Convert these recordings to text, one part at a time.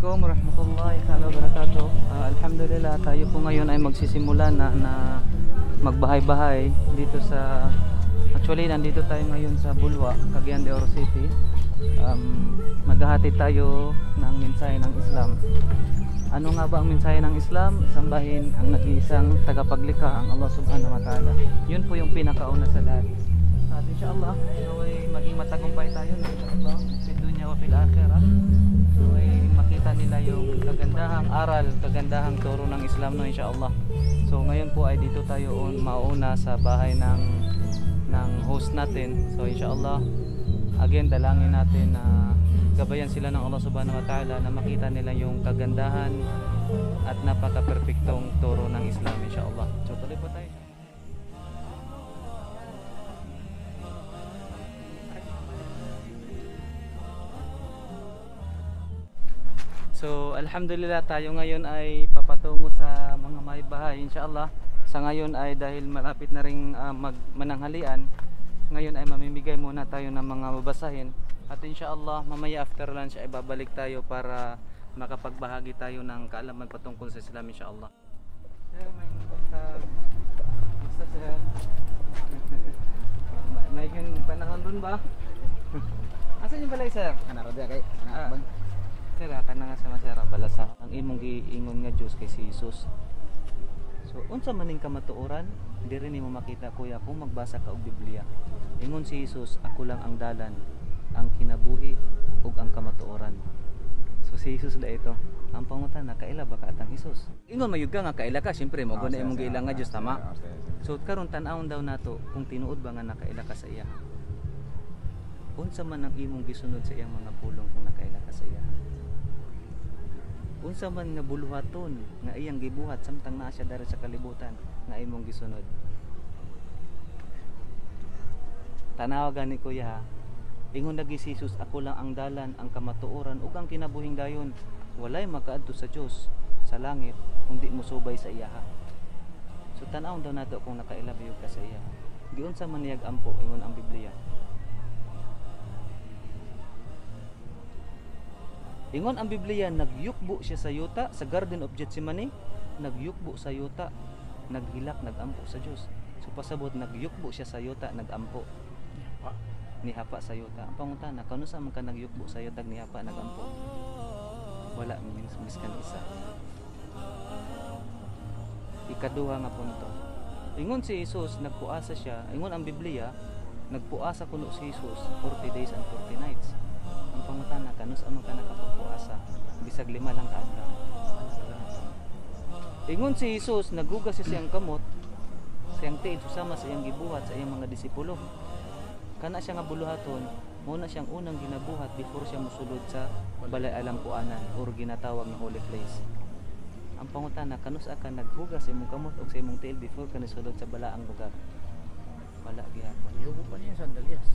Alaikum warahmatullahi taala wabarakatuh. Alhamdulillah, tayo po ngayon ay magsisimula na na magbahay-bahay dito sa, actually nandito tayo ngayon sa Bulua, Cagayan de Oro City. Maghahatid tayo ng mensahe ng Islam. Ano nga ba ang mensahe ng Islam? Sambahin ang nag-iisang tagapaglikha, ang Allah subhanahu wa ta'ala. Yun po yung pinakauna sa lahat. At inshallah, naway maging matagumpay tayo na inshallah, fi dunya wa fil akhirah. Naway makita nila yung kagandahang aral, kagandahang turo ng Islam, no, inshallah. So ngayon po ay dito tayo mauna sa bahay ng host natin. So inshallah, again, dalangin natin na gabayan sila ng Allah subhanahu wa ta'ala na makita nila yung kagandahan at napaka-perfectong turo ng Islam, inshallah. So tuloy po tayo. So alhamdulillah, tayo ngayon ay papatungo sa mga may bahay, inshallah. Sa ngayon ay dahil malapit na ring mananghalian, ngayon ay mamimigay muna tayo ng mga babasahin. At inshallah mamaya after lunch ay babalik tayo para makapagbahagi tayo ng kaalaman patungkol sa Islam, inshallah. Sir, may buntag. Basta sir. May panahon dun ba? Asan yung balay, sir? Ana ra kay Ah. Sir, kana nga sa masera balasa. Ang imong giingon nga Dios kay si Jesus. So unsa man ning kamatuoran, diri nimo makita, kuya, kung magbasa ka og Biblia. Ingon si Jesus, ako lang ang dalan, ang kinabuhi ug ang kamatuoran. So si Jesus da ito. Ang pangutana, kaila ba ka atang Jesus? Ingon mayud ka nga kaila ka, syempre mo na imong giila nga Dios, tama? So karon tan-awon daw nato kung tinuod ba nga nakaila ka sa iya. Unsa man ang imong gisunod sa iyang mga pulong kung nakaila ka sa iya? Unsa man nga buluhaton nga iyang gibuhat samtang naa siya diri sa kalibutan nga imong gisunod? Tanawa gani, kuya, ha. Ingon lagi si Jesus, ako lang ang dalan, ang kamatuoran ug ang kinabuhing dayon. Walay makaadto sa Dios sa langit kung di mosubay sa iya, ha. So tan-awon daw nato kung nakaila ba ka sa iya. Giunsa man niyag ampo ingon ang Biblia? Ingon ang Biblia, nagyukbo siya sa yuta sa Garden of Gethsemane, nagyukbo sa yuta, naghilak, nagampo sa Dios. So pasabot, nagyukbo siya sa yuta, nagampo. Nihapa sa yuta. Ang pangutana, kanusa man ka nagyukbo sa yuta, nihapa, nagampo? Wala miskan isa. Ikaduha nga punto. Ingon si Jesus, nagpuasa siya. Ingon ang Biblia, nagpuasa kuno si Jesus 40 days and 40 nights. Ang pangutana, kanus man ka nakapagpuasa bisag 5 lang ka adlaw? Ingon si Jesus, naghugas siya siyang kamot, siyang tiil susama sa iyang gibuhat sa iyang mga disipulo. Kana siya nga buluhaton, mao na siyang unang ginabuhat before siya mosulod sa balay alampuanan or ginatawag nga holy place. Ang pangutana, kanus ka naghugas sa imong kamot og sa imong tiil before ka nisulod sa balaang lugar? Wala gihapon. Ihubo pa niya sandalyas.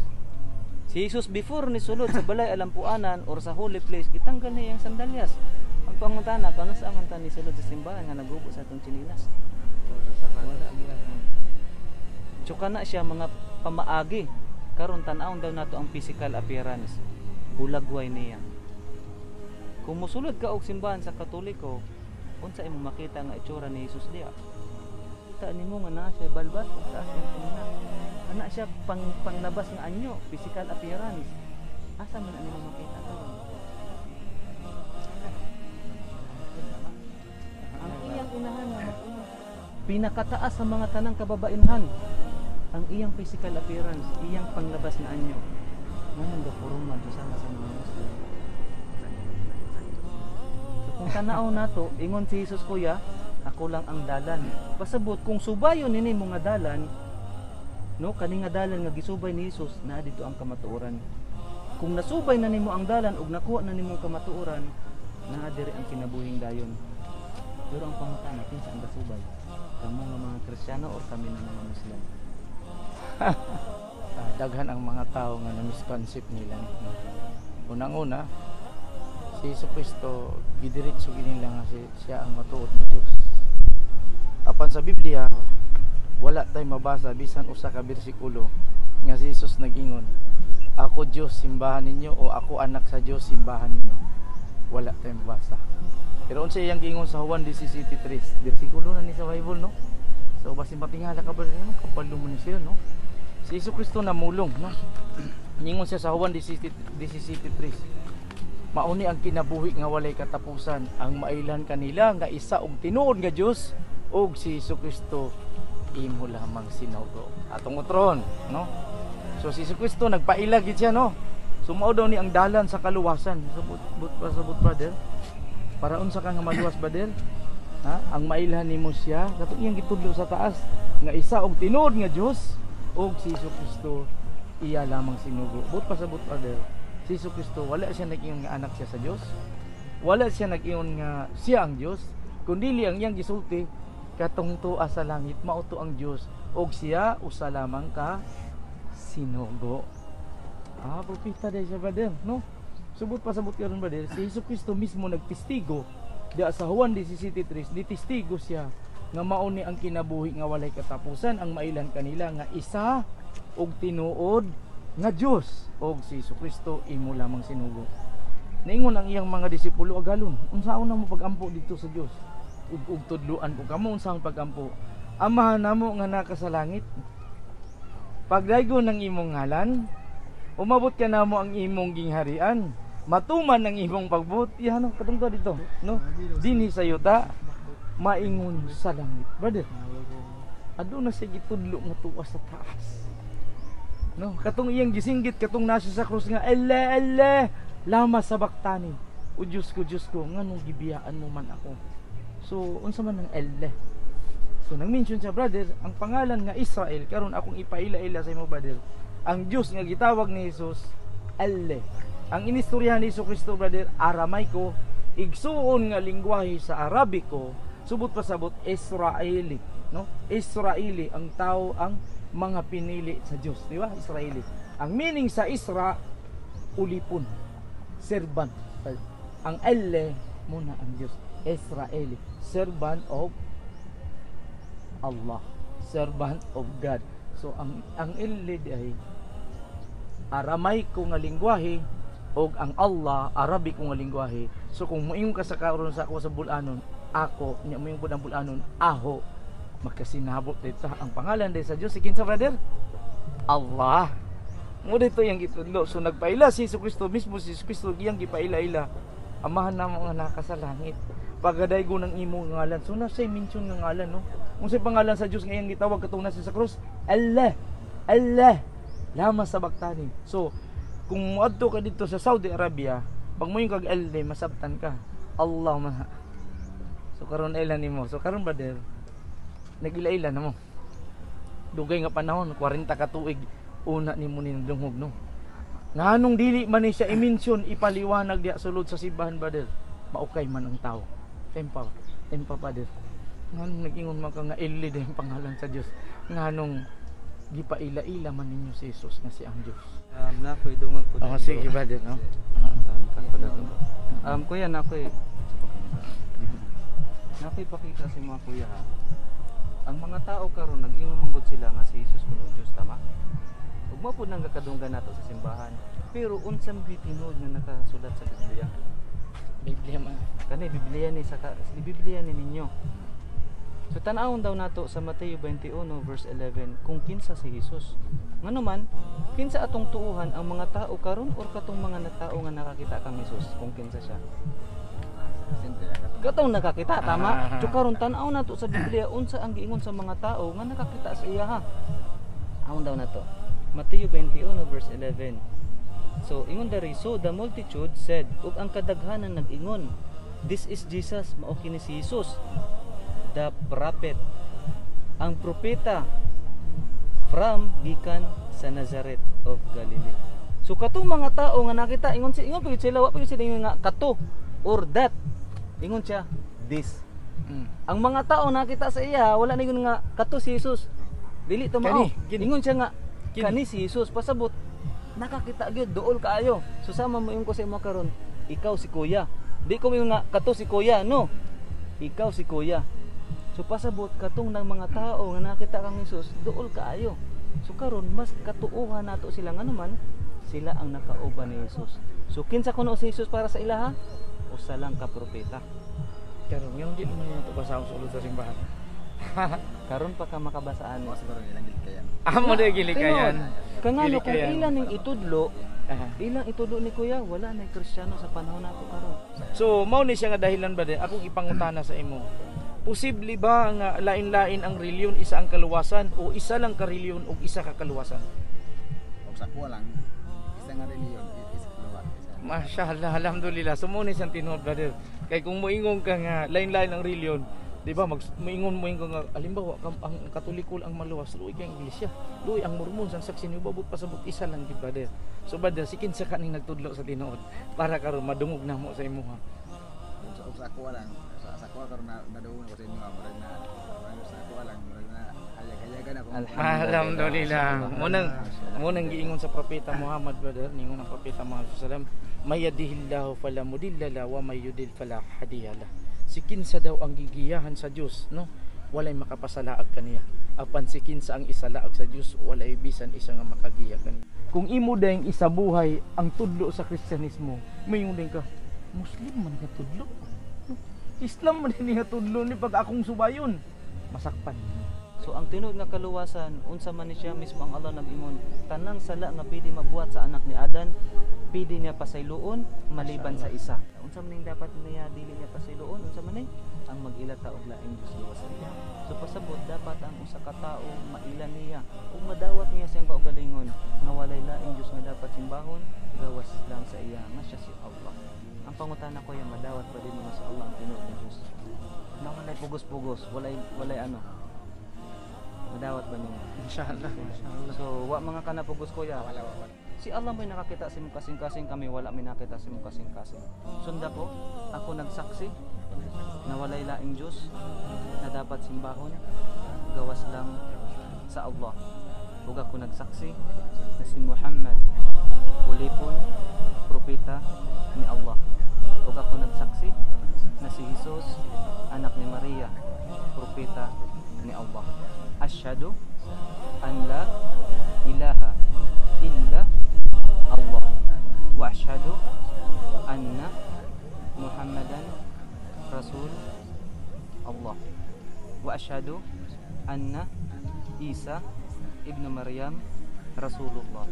Si Jesus before nisulod sa balay alampuanan or sa holy place, gitanggal niya iyang sandalyas. Ang pangutana, kanus man ta nisulod sa simbahan nga naghubo sa atong tsinilas? Wala gihapon. So kana siya mga pamaagi. Karon tan-awon daw nato ang physical appearance. Hulagway niya. Kung mosulod ka og simbahan sa Katoliko, unsa imong makita nga itsura ni Jesus diha? Kita nimo nga naa siya balbas ug taas iyang tingna. Ana siya panglabas nga anyo, physical appearance. Asa man ani mo makita karon? Ang iyang inahan nga mag-una, pinakataas sa mga tanang kababainhan. Ang iyang physical appearance, iyang panglabas na anyo. Nganong gapurong man sama sa mga Muslim? So kung tanaw nato, ingon si Jesus, kuya, ako lang ang dalan. Pasabot kung subayon nini mga dalan, no, kani nga dalan nga gisubay ni Jesus, naa dito ang kamatuoran. Kung nasubay na nimo ang dalan ug nakuha na nimo ang kamatuoran, naa diri ang kinabuhing dayon. Pero ang pangutana, kinsa ang gasubay? Kamo nga mga Kristiyano or kami na mga Muslim? Daghan ang mga tao nga na-misconcept nila, no? Unang-una, si Hesus Kristo gidiretso nila nga siya ang matuod na Dios. Apan sa Biblia wala tay mabasa bisan usa ka bersikulo nga si Jesus nag-ingon, ako Dios, simbahan ninyo, o ako anak sa Dios, simbahan ninyo. Wala tayong mabasa. Pero unsa iyang giingon sa Juan 17:3, bersikulo na ni sa Bible, no? So basin matingala ka ba, no? Kabalo mo ni sila, no? Si Hesus Kristo namulong, no? Ningon siya sa Juan 17:3. Mauni ang kinabuhi nga walay katapusan, ang mailhan kanila nga isa og tinuod nga Dios ug si Hesus Kristo imo lamang sinugo. Atong utron, no? So si Hesus Kristo nagpaila gid siya, no? So mao daw ni ang dalan sa kaluwasan. Sabot but pasabot, brother. Para unsa ka nga maluwas, brother? Ha? Ang mailhan nimo siya katong iyang gitudlo sa taas nga isa og tinuod nga Dios ug si Hesus Kristo iya lamang sinugo. But pasabot, brother. Si Hesus Kristo wala siya nag-ingon nga anak siya sa Dios. Wala siya nag-ingon nga siya ang Dios, kundili ang iyang gisulti katong tuwa sa langit mao to ang Dios ug siya usa lamang ka sinugo. Ah, propeta dahil siya, brother, no? Subot pa sabot karon, brother, si Hesus Kristo mismo nagtestigo diya sa Juan 17:3, nitestigo siya nga mao ni ang kinabuhi nga walay katapusan, ang mailan kanila nga isa og tinuod nga Dios og si Hesus Kristo imo lamang sinugo. Niingon ang iyang mga disipulo, agalon, unsaon na mo pagampo dito sa Dios? Ug tudluan ko kamo unsa ang pagampo. Amahan namo nga naka sa langit, pagdaygo ng imong ngalan, umabot ka namo ang imong gingharian, matuman ang imong pagbuot. Yan no, katong dito, no? Dinhi sa yuta, maingon sa langit. Brother, aduna siya gitudlo nga tuwa sa taas. No, katong iyang gisinggit katong nasa sa krus nga elle elle lama sabaktani. O Diyos ko, Diyos ko, nganong gibiyaan mo man ako? So, unsa man ang elle? So, nang-mention siya, brother, ang pangalan nga Israel, karon akong ipaila-ila sa imo, brother. Ang Diyos nga gitawag ni Jesus, Elle. Ang inistoryahan ni Hesus Kristo, brother, Aramaiko, igsuon nga lingwahe sa Arabiko, subot pasabot Israeli, no? Israeli ang tao, ang mga pinili sa Diyos, di ba? Israeli. Ang meaning sa Isra, ulipon, servant. Ang Elle muna ang Diyos, Israeli, servant of Allah, servant of God. So ang Elle di ay Aramaiko nga lingwahe og ang Allah Arabiko nga lingwahe. So kung moingon ka sa karon sa ako sa bulanon, ako nya moingon pud ang bulanon, aho, makasinabot dito ang pangalan din sa Dios si kinsa, brother? Allah. Mo dito yang gitudlo. So nagpaila si Hesus Kristo mismo, si Hesus Kristo iyang gipaila-ila. Amahan namo nga naka sa langit, pagadaygo ng imong ngalan. So nasa mention nga ngalan, no? Unsay pangalan sa Dios nga iyang gitawag katong nasa sa krus? Allah. Allah lama sabaktani. So kung moadto ka dito sa Saudi Arabia, pag moingon kag Allah, masabtan ka. Allah man. So karon ila nimo. So karon, brother, nagila-ila na mo. Dugay nga panahon, 40 ka tuig una nimo ni nadungog, no? Nganong dili man ni siya i-mention, ipaliwanag diya sulod sa simbahan, brother? Maukay man ang tao. Tempa, tempa, brother. Nganong nag-ingon man ka nga Eli din pangalan sa Dios? Nganong gipaila-ila man ninyo si Jesus nga si ang Dios? Nakoy dungag po. Oh, sige, brother, no? Kuya, nakoy pakita sa mga kuya, ha. Ang mga tao karon nag-ingon man gud sila nga si Jesus kuno Dios, tama? Ug mao pud nang gakadunggan nato sa simbahan. Pero unsa man tinuod nga nakasulat sa Biblia? Biblia man. Kani Biblia ni sa Biblia ni ninyo. So tan-awon daw nato sa Mateo 21 verse 11 kung kinsa si Jesus. Ngano man, kinsa atong tuuhan, ang mga tao karon or katong mga natao nga nakakita kang Jesus kung kinsa siya? Katong nakakita, tama? So karon tan-aw nato sa Biblia unsa ang giingon sa mga tao nga nakakita sa iya, ha. Awon daw nato. Mateo 21 verse 11. So ingon diri, so the multitude said, ug ang kadaghanan nag-ingon, "This is Jesus," mao kini si Jesus, "the prophet," ang propeta, "from," gikan sa Nazareth of Galilee. So katong mga tao nga nakita, ingon si ingon pa gyud sila, wa pa gyud sila ingon nga kato or that. Ingon siya, "This." Ang mga tao nakita sa iya, wala na ingon nga kato si Jesus. Dili to mao. Kani, kini. Ingon siya nga Kini. kani si Jesus, pasabot nakakita gyud, duol kaayo. So sama mo ingon ko sa imo karon, ikaw si kuya. Di ko moingon nga kato si kuya, no. Ikaw si kuya. So pasabot katong ng mga tao nga nakita kang Jesus, duol kaayo. So karon mas katuuhan nato sila, ngano man sila ang nakauban ni Jesus. So kinsa kuno si Jesus para sa ilaha? Usa lang ka propeta. Karon ngano di man ito basahon sulod sa simbahan? Karon pa ka makabasaan Mo ni. siguro nilang gilikayan. Amo na gilikayan. Kangano kung Gilikayan. ilan ning itudlo, Aha. ilang itudlo ni kuya, wala na Kristiyano sa panahon nato karon. So mao ni siya nga dahilan ba din akong ipangutana sa imo. Posible ba nga lain-lain ang reliyon isa ang kaluwasan o isa lang ka reliyon ug isa ka kaluwasan? Og sa kuha lang isa nga reliyon is kaluwas. Isa. Mashallah, alhamdulillah. So mao ni siyang tinuod, brother. Kay kung moingon ka nga lain-lain ang reliyon, di ba, mag moingon moingon nga halimbawa ang Katoliko ang maluwas, luoy kay ang iglesia, luoy ang Mormon ang saksi ni babot pasabot isa lang gid, brother. So brother, sikin sa kaning nagtudlo sa tinuod para karon madungog namo sa imuha. Og sa kuha lang sa kuha karon na nadungog ko sa inyo, murag na murag sa kuha lang murag na hayag-hayagan ako. Alhamdulillah. Munang giingon sa propeta Muhammad, brother, ningon ang propeta Muhammad sallallahu alaihi wasallam, may yadihillahu fala mudilla la wa may yudil fala hadiya la. Si kinsa daw ang gigiyahan sa Dios, no? Walay makapasalaag kaniya. Apan si kinsa ang isalaag sa Dios, walay bisan isa nga makagiya kaniya. Kung imo dayng isabuhay ang tudlo sa Kristyanismo, mayon din ka, Muslim man nga tudlo. Islam man ni nga tudlo ni pag akong subayon. Masakpan. So ang tinuod nga kaluwasan, unsa man ni siya mismo ang Allah nag-ingon, tanang sala nga pwede mabuhat sa anak ni Adan, pwede niya pasayloon maliban sa isa. Unsa man ning dapat niya dili niya pasayloon, unsa man ni ang mag-ila ta og laing Dios gawas sa iya. So pasabot dapat ang usa ka tawo maila niya ug madawat niya siyang kaugalingon nga walay laing Dios nga dapat simbahon gawas lang sa iya nga siya si Allah. Ang pangutana ko ya, madawat ba din mo sa Allah ang tinuod nga Dios? Na walay pugos-pugos, walay walay ano. Madawat ba niya? Inshallah. Inshallah. So, wa mga kanapugos kuya. Wala, wala. Si Allah mo'y nakakita sa imong kasing-kasing, kami wala may nakita sa imong kasing-kasing. Sunda ko, ako nagsaksi na walay laing Diyos na dapat simbahon gawas lang sa Allah. Ug ako nagsaksi na si Muhammad ulipon propeta ni Allah. Ug ako nagsaksi na si Jesus anak ni Maria propeta ni Allah. Asyhadu an la ilaha illa Allah wa asyhadu anna Muhammadan Rasul Allah wa asyhadu anna Isa ibnu Maryam Rasulullah.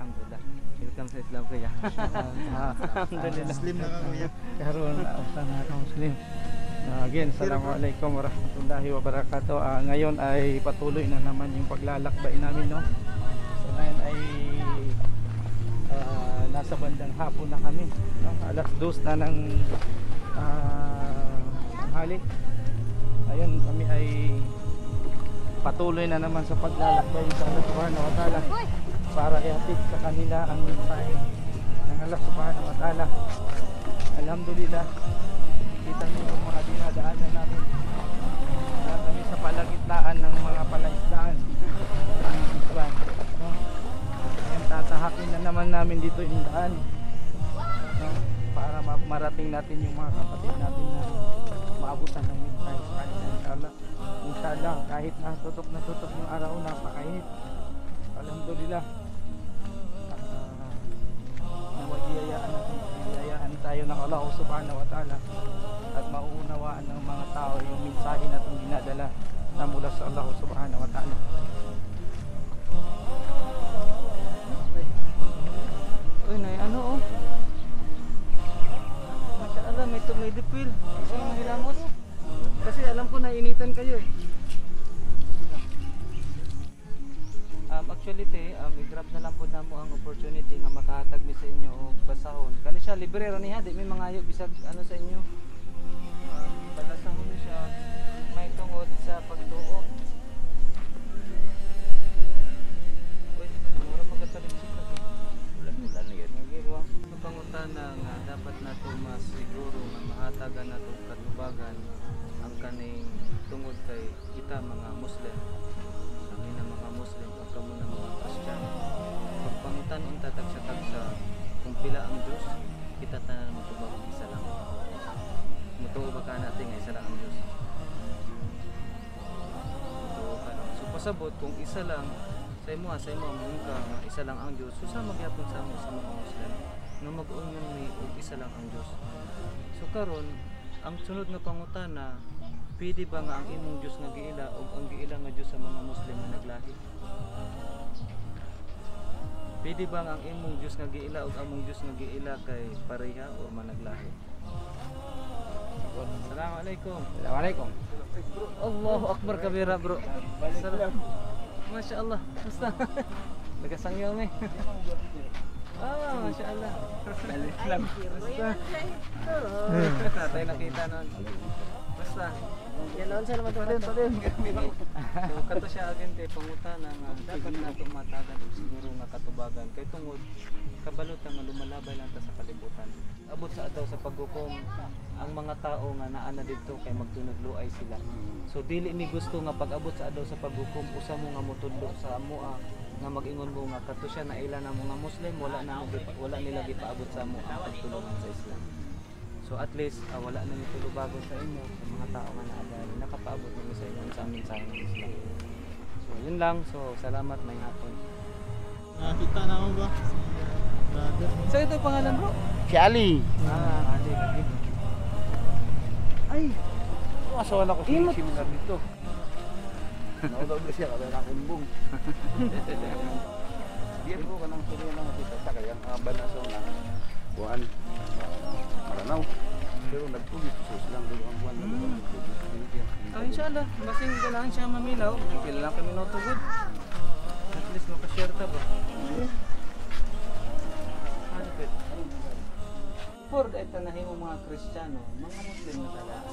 Alhamdulillah. Welcome sa Islam kuya. Alhamdulillah. Muslim na ka kuya. Karon usa na ka Muslim. Again, assalamualaikum warahmatullahi wabarakatuh. Ngayon ay patuloy na naman yung paglalakbay namin, no. So ngayon ay nasa bandang hapon na kami, no? 2:00 na ng tanghali. Ayun, kami ay patuloy na naman sa paglalakbay sa Allah subhanahu wa ta'ala para ihatid sa kanila ang mensahe ng Allah subhanahu wa ta'ala. Alhamdulillah, kita niyo yung mga dinadaanan namin. Wala kami sa palagitnaan ng mga palaisdaan ng isla, no? Ayan, tatahakin na naman namin dito yung daan, no? Para marating natin yung mga kapatid natin na maabutan ng mensahe sa kanila, inshallah. Inshallah, kahit na tutok yung araw, napakainit. Alhamdulillah, nawagiyayaan natin, biyayaan tayo ng Allah subhanahu wa ta'ala at mauunawaan ng mga tao yung mensahe na itong dinadala na mula sa Allah subhanahu wa ta'ala. Uy, nay, ano oh? Masya Allah, may dipil. Ay, mahilamos. Kasi alam ko nainitan kayo eh. Actually te, i-grab na lang po namo ang opportunity nga makahatag mi sa inyo og basahon. Kani siya libre ra niya, di mi mangayo bisag ano sa inyo. Balasahon ni siya may tungod sa pagtuo. Uy, mura magkataliksik lagi. Ulan-ulan na yun. Nagirwa. Pangutana nga dapat nato mas siguro nga mahatagan nato katubagan ang kaning tungod kay kita mga Muslim. Kami na mga Muslim ug kamo na mga Kristiyano. Pagpangutan unta tagsa-tagsa kung pila ang Dios, kita tanan motubag og isa lang. Mutuo ba ka natin nga isa lang ang Dios? Mutuo ka no? So pasabot kung isa lang sa imo moingon ka nga isa lang ang Dios, so sa magyapon sa amo sa mga Muslim. Nga mag-unyon mi og isa lang ang Dios. So karon, ang sunod nga pangutana, pwede ba nga ang imong Dios nga giila ug ang giila nga Dios sa mga Muslim nga naglahi? Pwede ba nga ang imong Dios nga giila ug among Dios nga giila kay pareha o managlahi? Assalamualaikum. Assalamualaikum. Allahu akbar kabira, bro. Salam. Masya Allah. Basta. Nagasangyaw mi. Ah, Masya Allah. Basta. Tatay nakita nun. Basta. Yan sa naman. Palin, palin. So kato siya agente pangutana nga dapat nato matagan og siguro nga katubagan kay tungod kabalo ta nga lumalabay lang ta sa kalibutan. Abot sa adlaw sa paghukom, ang mga tao nga naa na didto kay magtunodloay sila. So dili mi gusto nga pag-abot sa adlaw sa paghukom, usa mo nga motudlo sa amoa nga mag-ingon mo nga kato siya naila na mga Muslim, wala na wala nila gipaabot sa amo ang pagtulungan sa Islam. So at least wala na mi tulubagon sa inyo, sa mga tao nga naa dahil nakapaabot na mi sa inyo sa aming mensahe ng Islam. So yun lang. So salamat, may hapon. Nakita na mo ba si brother? So ito pangalan, bro? Si Ali. Ah, Ali. Ay, asawa na ko si Imot. seminar dito. Naulaw na siya kada nakumbong. Diyan ko kanang sulo na makita sa kaya ang banasaw na kuan Maranao. Pero nagtugis sus lang dito ang buwan. Oh, inshallah. Basing ganahan siya mamilaw. Pila lang kami notugod. At least makashare ta ba? Ano pet? For dahil tanahin mo mga Kristiyano, mga Muslim na talaan.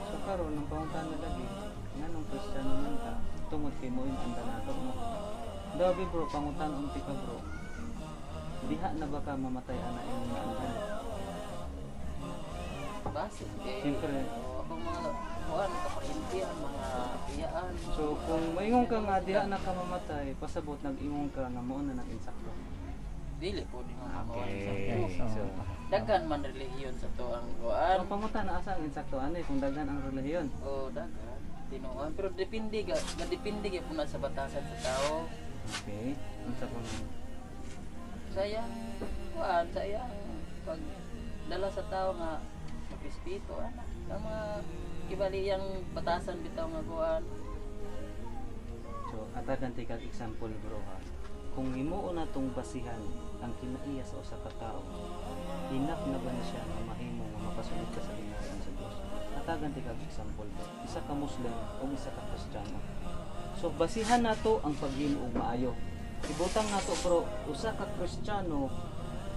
So karon ang panguntahan na lagi, nganong Kristiyano man ta, tungod kay mo yung anda nato mo. Dabi bro, pangutan unti ka, bro. Diha na ba ka mamatay ana imong naandan? Base kay Siyempre. Oh, ako mga kuan kaparinti ang mga iyaan. So kung maingon ka nga diha na ka mamatay, pasabot nag-ingon ka nga mao na nang insakto. Dili po di mga Okay. So, daghan man relihiyon sa to ang kuan. Ang pangutana, asa ang insakto ani kung daghan ang relihiyon? O daghan tinuan pero depende ga ga depende gyud po na sa batasan sa tao. Okay. Unsa kung Sayang kuan sayang pag dala sa tao nga magrespeto ana ang mga kibaliyang batasan bitaw nga kuan. So, atagan tay kag example, bro, ha. Kung himuon na tong basihan ang kinaiya sa usa ka tawo, enough na ba na siya nga mahimo nga makasulod ka sa gingharian sa Dios? Atagan tay kag example, bro. Isa ka Muslim o isa ka Kristiyano. So basihan nato ang paghimo og maayo. Ibutang nato, bro, usa ka Kristiyano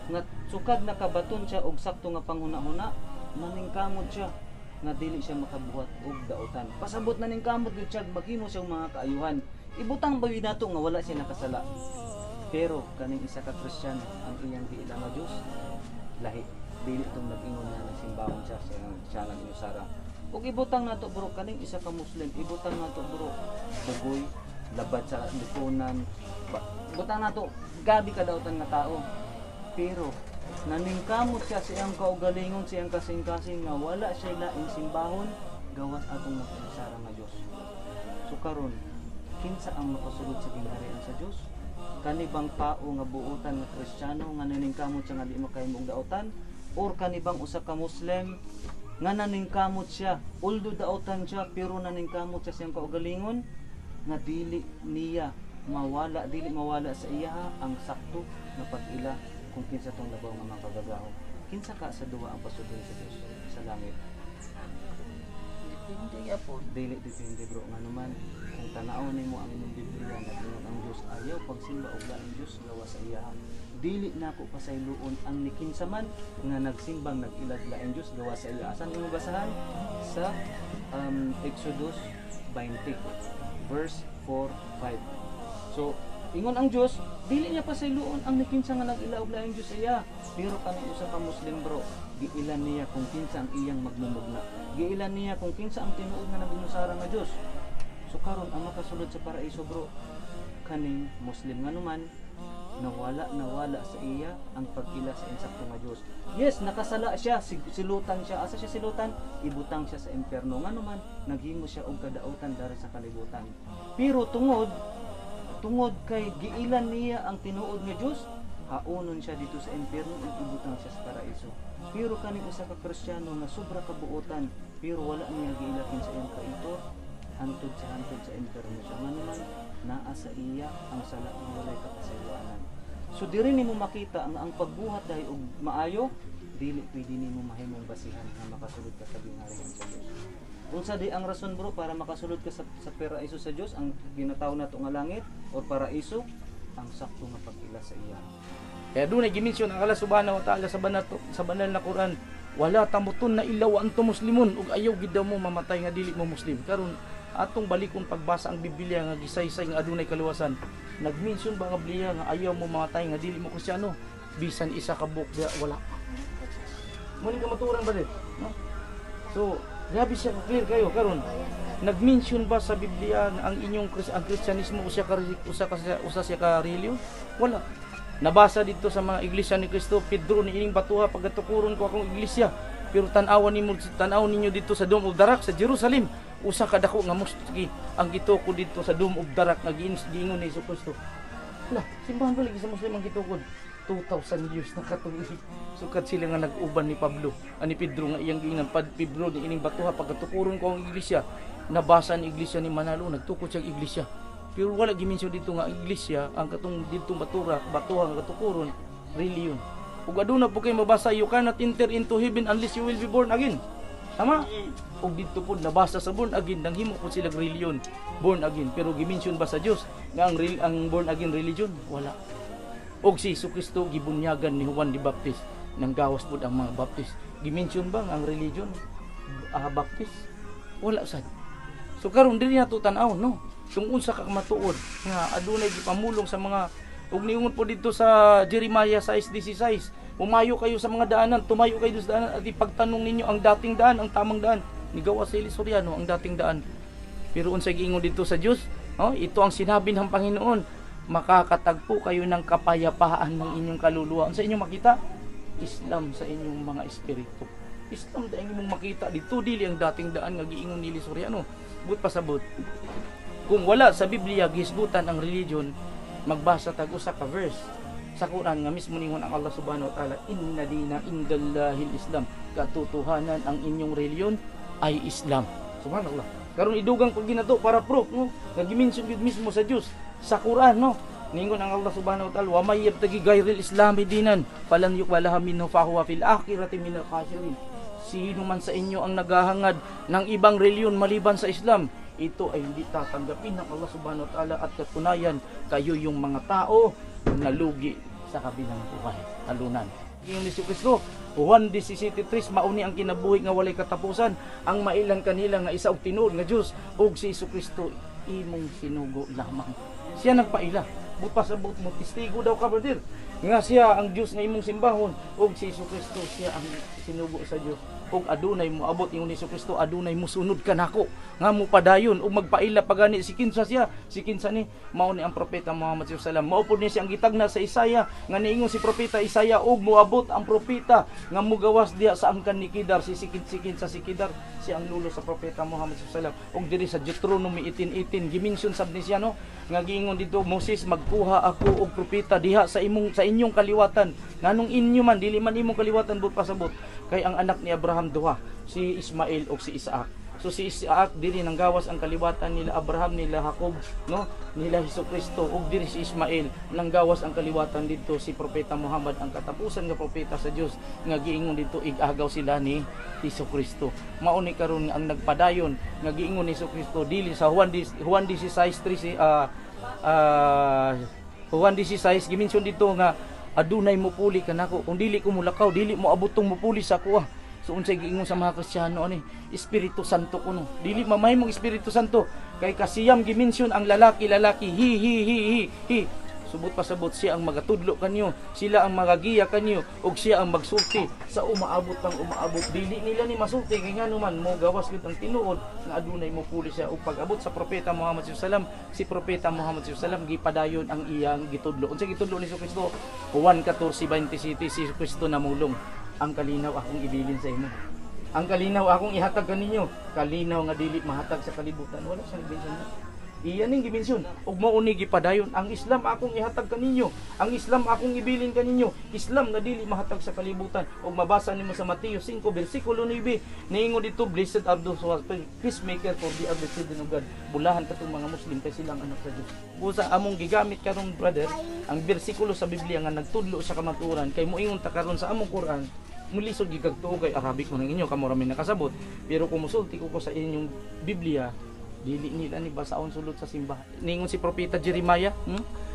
nga sukad nakabaton siya og sakto nga panghuna-huna, naningkamot siya nga dili siya makabuhat og dautan. Pasabot naningkamot gyud siya maghimo siya og mga kaayuhan. Ibutang ba yun nato nga wala siya nakasala? Pero kaning isa ka Kristiyano, ang iyang giila nga Dios lahi, dili itong nag-ingon nga nagsimbahon siya siya, siya nang inusara. Ug ibutang nato, bro, kaning isa ka Muslim, ibutang nato, bro, bugoy, labad sa lipunan, butang nato gabi ka dautan nga tao. Pero naningkamot siya sa iyang kaugalingon, sa iyang kasing-kasing nga wala siya laing simbahon gawas atong nag-inusara nga Dios. So karon, kinsa ang makasulod sa gingharian sa Dios? Kani bang tao nga buotan nga Kristiyano nga naningkamot siya nga di makahimong dautan, or kani bang usa ka Muslim nga naningkamot siya, although dautan siya, pero naningkamot siya sa iyang kaugalingon nga dili niya mawala, dili mawala sa iya ang sakto nga pag-ila kung kinsa tong labaw nga mga kagagahom? Kinsa ka sa duwa ang pasudlon sa Dios sa langit? Depende gyapon. Dili depende, bro, nga naman kung tanaw nimo ang inyong Biblia, nag-ingon ang Dios, ayaw pagsimba og laing Dios gawas sa iya. Dili nako pasayloon ang nikinsa man nga nagsimbang nag-ilag laing Dios gawas sa iya. Asan imo basahan? Sa Exodus 20 verse 4 5. So ingon ang Dios, dili niya pasayloon ang nikinsa nga nag-ila og laing Dios sa iya. Pero kaning usa ka Muslim, bro, giilan niya kung kinsa ang iyang magmumugna, giilan niya kung kinsa ang tinuod nga nabinusara nga Dios. So karon, ang makasulod sa paraiso, bro, kaning Muslim, nganuman nawala nawala sa iya ang pag-ila sa insakto nga Dios. Yes, nakasala siya, silutan siya. Asa siya silutan? Ibutang siya sa impyerno, nganuman naghimo siya og kadautan dari sa kalibutan. Pero tungod tungod kay giilan niya ang tinuod nga Dios. Haonon siya dito sa impyerno ug ibutang siya sa paraiso. Pero kaning usa ka Kristiyano nga sobra kabuotan pero wala niya giilakin sa iyang kaitor, hantod sa hantod sa impyerno siya. Ngano man, naa sa iya ang sala nga walay kapasayloanan. So diri nimo makita nga ang pagbuhat dahil og maayo dili pwede nimo mahimong basihan nga makasulod ka sa gingharian sa Dios. Unsa di ang rason, bro, para makasulod ka sa paraiso sa Dios, ang ginatawag nato nga langit or paraiso? Ang sakto nga pag-ila sa iya. Kaya doon ay gimension ang Allah subhanahu wa ta'ala sa banal na Quran, wala tamutunna illa wa antum muslimun, ug ayaw gid daw mo mamatay nga dili mo Muslim. Karon atong balikon pagbasa ang Biblia nga gisaysay nga adunay kaluwasan. Nagmension ba ang Biblia nga ayaw mo mamatay nga dili mo Kristiyano? Bisan isa ka book diya, wala. Mo ni kamaturan ba din? No? So, grabe siya ka clear kayo karon. Nag-mention ba sa Biblia nga ang inyong ang Kristyanismo usa siya ka relihiyon? Wala. Nabasa dito sa mga iglesia ni Kristo, "Pedro, ni ining batuha pagatukuron ko akong iglesia." Pero tan-awan nimo, tan-aw ninyo dito sa Dome of the Rock sa Jerusalem, usa ka dako nga mosque ang gitukod dito sa Dome of the Rock nga giingon ni Jesucristo. Lah, simbahan ba lagi sa Muslim ang gitukod? 2,000 years na katuig. Sukad sila nga nag-uban ni Pablo, ani Pedro nga iyang giingnan, "Pad Pedro, ni ining batuha pagatukuron ko ang iglesia." Nabasa ni iglesia ni Manalo, nagtukod siya ang iglesia. Pero wala gimension dito nga ang iglesia, ang katong dito batura, batuha nga katukuron, reliyon. Ug aduna po kay mabasa, "You cannot enter into heaven unless you will be born again." Tama? Ug dito po nabasa sa born again, nanghimo po sila reliyon, born again. Pero gimension ba sa Dios nga ang born again religion? Wala. Og si Jesucristo gibunyagan ni Juan the Baptist, nang gawas pud ang mga Baptist. Gimension ba nga ang religion Baptist? Wala sad. So karon dili nato tan-aw, no? Kung unsa ka matuod nga adunay gipamulong sa mga ug niingon po dito sa Jeremiah 6:16, "Pumayo kayo sa mga daanan, tumayo kayo sa daanan at ipagtanong ninyo ang dating daan, ang tamang daan." Nigawa si Eli Soriano ang dating daan. Pero unsay giingon dito sa Dios? Oh, ito ang sinabi ng Panginoon, "Makakatagpo kayo ng kapayapaan ng inyong kaluluwa." Unsa inyong makita? Islam sa inyong mga espiritu. Islam da ang imong makita dito, dili ang dating daan nga giingon ni Eli Soriano. But pasabot. Kung wala sa Biblia gihisgutan ang religion, magbasa tag usa ka verse sa Quran nga mismo ningon ang Allah subhanahu wa ta'ala, "Inna dina indallahil Islam." Katotohanan, ang inyong relihiyon ay Islam. Subhanallah. Karon idugang pag ginato para proof, no, nga gimension gyud mismo sa Dios sa Quran, no. Ningon ang Allah subhanahu wa ta'ala, "Wa may yabtagi ghayril islami dinan falan yuqbalaha minhu fa huwa fil akhirati minal khasirin." Sino man sa inyo ang naghahangad ng ibang reliyon maliban sa Islam, ito ay hindi tatanggapin ng Allah subhanahu wa ta'ala at katunayan, kayo yung mga tao na lugi sa kabilang buhay. Talunan. Yung ni Kristo, Juan 17:3, "Mauni ang kinabuhi nga walay katapusan, ang mailan kanila nga isa og tinuod nga Dios ug si Kristo imong sinugo lamang." Siya nagpaila. Bupas sa mo testigo daw ka, brother, nga siya ang Dios nga imong simbahon ug si Kristo siya ang sinugo sa Dios. Ug adunay moabot, ingon ni Kristo, "Adunay musunod kanako nga mopadayon ug magpaila pa gani si kinsa siya." Si kinsa ni? Mao ni ang propeta Muhammad sallallahu alaihi wasallam. Mao pud ni siya ang gitagna sa Isaiah nga niingon si propeta Isaiah, "Og moabot ang propeta nga mugawas diha sa angkan ni Kidar." Si sikin sa si Kidar, siya ang lulo sa propeta Muhammad sallallahu alaihi wasallam. Ug diri sa Deuteronomy 18:18 gimension sab ni siya, no, nga giingon dito, "Moses, magkuha ako og propeta diha sa imong sa inyong kaliwatan." Nganong inyo man, dili man imong kaliwatan? But pasabot kay ang anak ni Abraham duha, si Ismael ug si Isaac. So si Isaac, diri nang gawas ang kaliwatan nila Abraham, nila Jacob, no, nila Kristo. Ug diri si Ismael nang gawas ang kaliwatan dito si propeta Muhammad, ang katapusan nga propeta sa Dios nga giingon dito igagaw sila ni Kristo. Mao ni karon ang nagpadayon nga giingon ni Kristo dili sa Juan 16:3, Juan 16, gimension dito nga adunay mo puli kanako, kung dili ko mulakaw, dili mo abotong mupuli sa ako. So unsay giingon sa mga Kristiyano ani? Espiritu Santo kuno. Dili mamahimong Espiritu Santo kay kasiyam gimension ang lalaki, lalaki, hi hi hi hi hi. Subot pasabot siya ang magatudlo kanyo, sila ang magagiya kanyo, ug siya ang magsulti sa umaabot pang umaabot. Dili nila ni masulti kay ngano man mo gawas gyud ang tinuod nga adunay mo puli siya. Ug pag-abot sa propeta Muhammad sallallahu alaihi wasallam, si propeta Muhammad sallallahu alaihi wasallam gipadayon ang iyang gitudlo. Unsa gitudlo ni Kristo? Juan 14:27, si Kristo namulong, "Ang kalinaw akong ibilin sa imo. Ang kalinaw akong ihatag kaninyo, kalinaw nga dili mahatag sa kalibutan." Wala sa nagbenson na. Iyan ning gimensyon ug mao ni gipadayon ang Islam akong ihatag kaninyo, ang Islam akong ibilin kaninyo, Islam nga dili mahatag sa kalibutan. Ug mabasa nimo sa Mateo 5 bersikulo 9, niingon dito, "Blessed are those who are peacemaker, for they are the children of God." Bulahan katong mga Muslim kay silang anak sa Dios. Busa among gigamit karon, brother, ang bersikulo sa Biblia nga nagtudlo sa kamatuoran, kay moingon ta karon sa among Quran, mulisod gikag tuo kay Arabic man ang inyo, kamo ra may nakasabot. Pero kung musulti ko sa inyong Biblia, dili nila ni basaon sulod sa simbahan. Ningon si Propeta Jeremiah,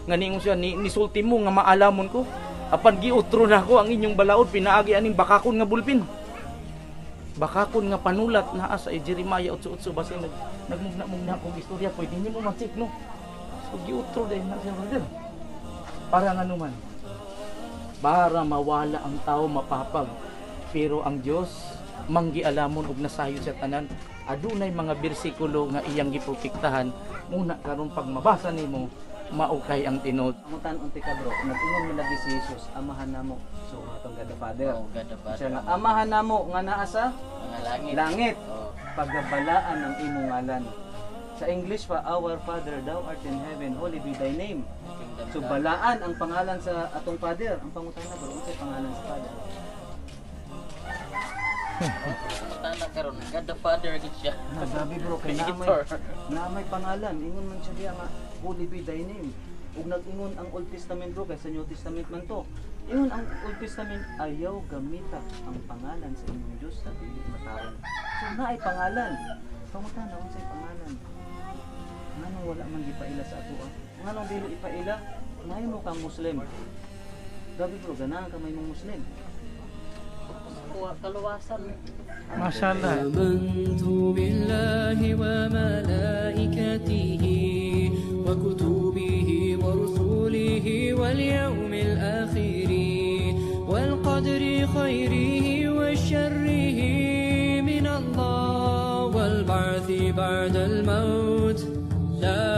Nga ningon siya, ni, nisulti mo nga maalamon ko. Apan giutro na ko ang inyong balaod pinaagi aning bakakon nga bulpin. Bakakon nga panulat naa sa Jeremiah 8:8. Basta nagmugna-mugna kog istorya, pwede nimo ma-check, no. So giutro dahil na siya, brother. Para nga naman para mawala ang tao mapapag. Pero ang Dios manggialamon og nasayod sa tanan, adunay mga bersikulo nga iyang giprotektahan muna karon pag mabasa nimo maukay ang tinuod. Pangutan unti ka, bro, nag-ingon man lagi si Jesus, "Amahan namo." So atong God the Father. Oh, God the Father. Siya nga, "Amahan namo nga naa sa Mga langit. Langit. Oh. Pagabalaan ang imong ngalan." Sa English pa, "Our Father, thou art in heaven, holy be thy name." Kingdom So come. Balaan ang pangalan sa atong Father. Ang pangutana, bro, unsay pangalan sa Father? Pangutana karon, God the Father gid siya. Na grabe, bro, kay naa may Creator. Naa may pangalan. Ingon man siya diya nga, "Holy be thy name." Ug nag-ingon ang Old Testament, bro, kay sa New Testament man to. Ingon ang Old Testament, "Ayaw gamita ang pangalan sa inyong Diyos sa dili matarong." So naay pangalan. Pangutana, unsay pangalan? Nganong wala man gipaila sa atoa? Nganong dili ipaila? Mahimo kang Muslim. Grabe, bro, ganahan ka may Muslim. Kuha kaluwasan. Mashallah. آمنت بالله وملائكته وكتبه ورسله واليوم الآخر والقدر خيره وشره من الله والبعث بعد الموت لا